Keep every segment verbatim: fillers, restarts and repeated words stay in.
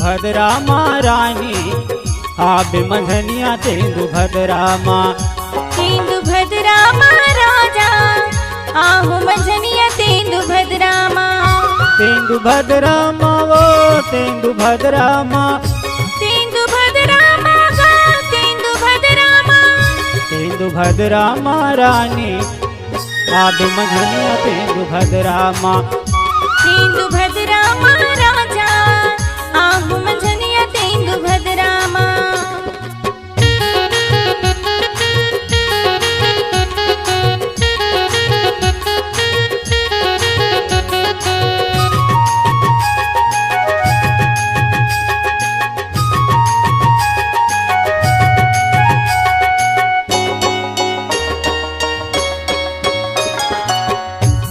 भदरा मा रानी, आबे मंझनिया तेंदू भदरा मा। तेंदू भदरा मा राजा, आहू मंझनिया तेंदू भदरा मा। तेंदू भदरा मा वो, तेंदू भदरा मा। तेंदू भदरा मा गा, तेंदू भदरा मा। तेंदू भदरा मा रानी, आबे मंझनिया तेंदू भदरा मा। तेंदू भदरा मा राजा, आहू मंझनिया तेंदू भदरा मा।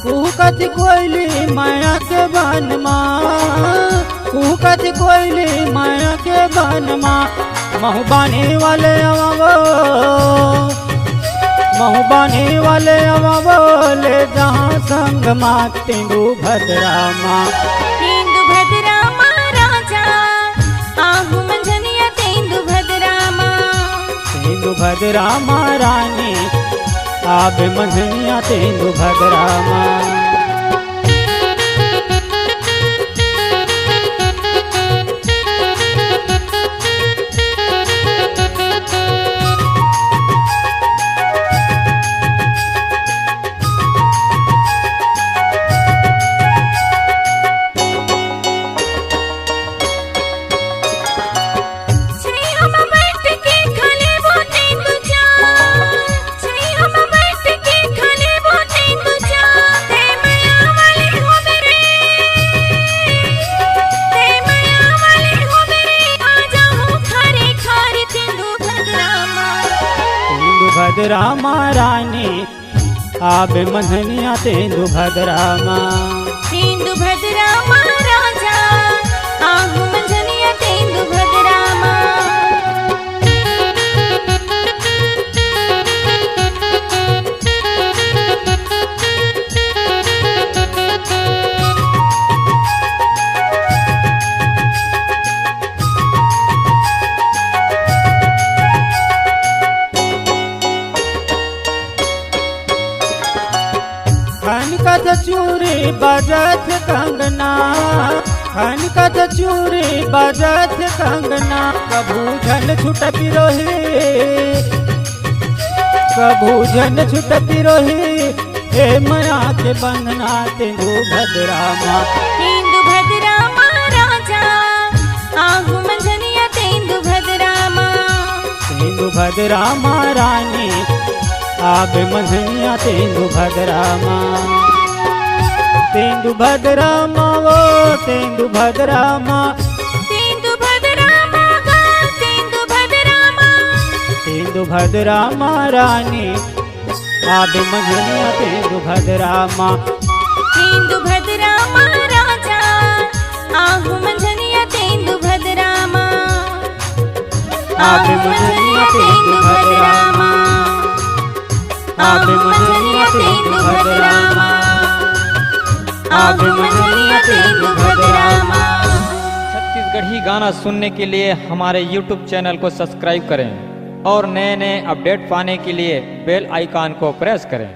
कुहकत कोयली मया के बन मा, कुहकत कोयली मया के बन मा। महू बाने वाले अवा वो, महू बाने वाले अवा वो, ले जहाँ संग मा। तेंदू भदरा मा। तेंदू भदरा मा राजा, आहू मंझनिया तेंदू भदरा मा। तेंदू भदरा मा रानी, आबे मंझनिया तेंदू भदरा मा। छैया म बइठ के खा लेबो तेंदू चार। छैया म बइठ के खा लेबो तेंदू चार। ते मया वाले होबे रे, ते मया वाले होबे रे, आ जाहू खारे खारे तेंदू भदरा मा। तेंदू भदरा मा रानी, आबे मंझनिया तेंदू भदरा मा। तेंदू भदरा मा राजा, आहू मंझनिया तेंदू भदरा मा। खनकत चूड़ी बजत कंगना, खनकत चूड़ी बजत कंगना, कभू झन छूट पिरोही, कभू झन छूट पिरोही, ए मया के बंधना तेंदू भदरा मा। तेंदू भदरा मा राजा, आहू मंझनिया तेंदू भदरा मा। तेंदू भदरा मा रानी, आबे मंझनिया तेंदू भदरा मा। तेंदू भदरा मा वो, तेंदू भदरा मा। तेंदू भदरा मा गा, तेंदू भदरा मा। तेंदू भदरा मा रानी, आबे मंझनिया तेंदू भदरा मा। तेंदू भदरा मा राजा, आहू मंझनिया तेंदू भदरा मा। आबे मंझनिया तेंदू भदरा मा। आबे मंझनिया तेंदू भदरा मा। आबे मंझनिया तेंदू भदरा मा। छत्तीसगढ़ी गाना सुनने के लिए हमारे YouTube चैनल को सब्सक्राइब करें और नए नए अपडेट पाने के लिए बेल आइकन को प्रेस करें।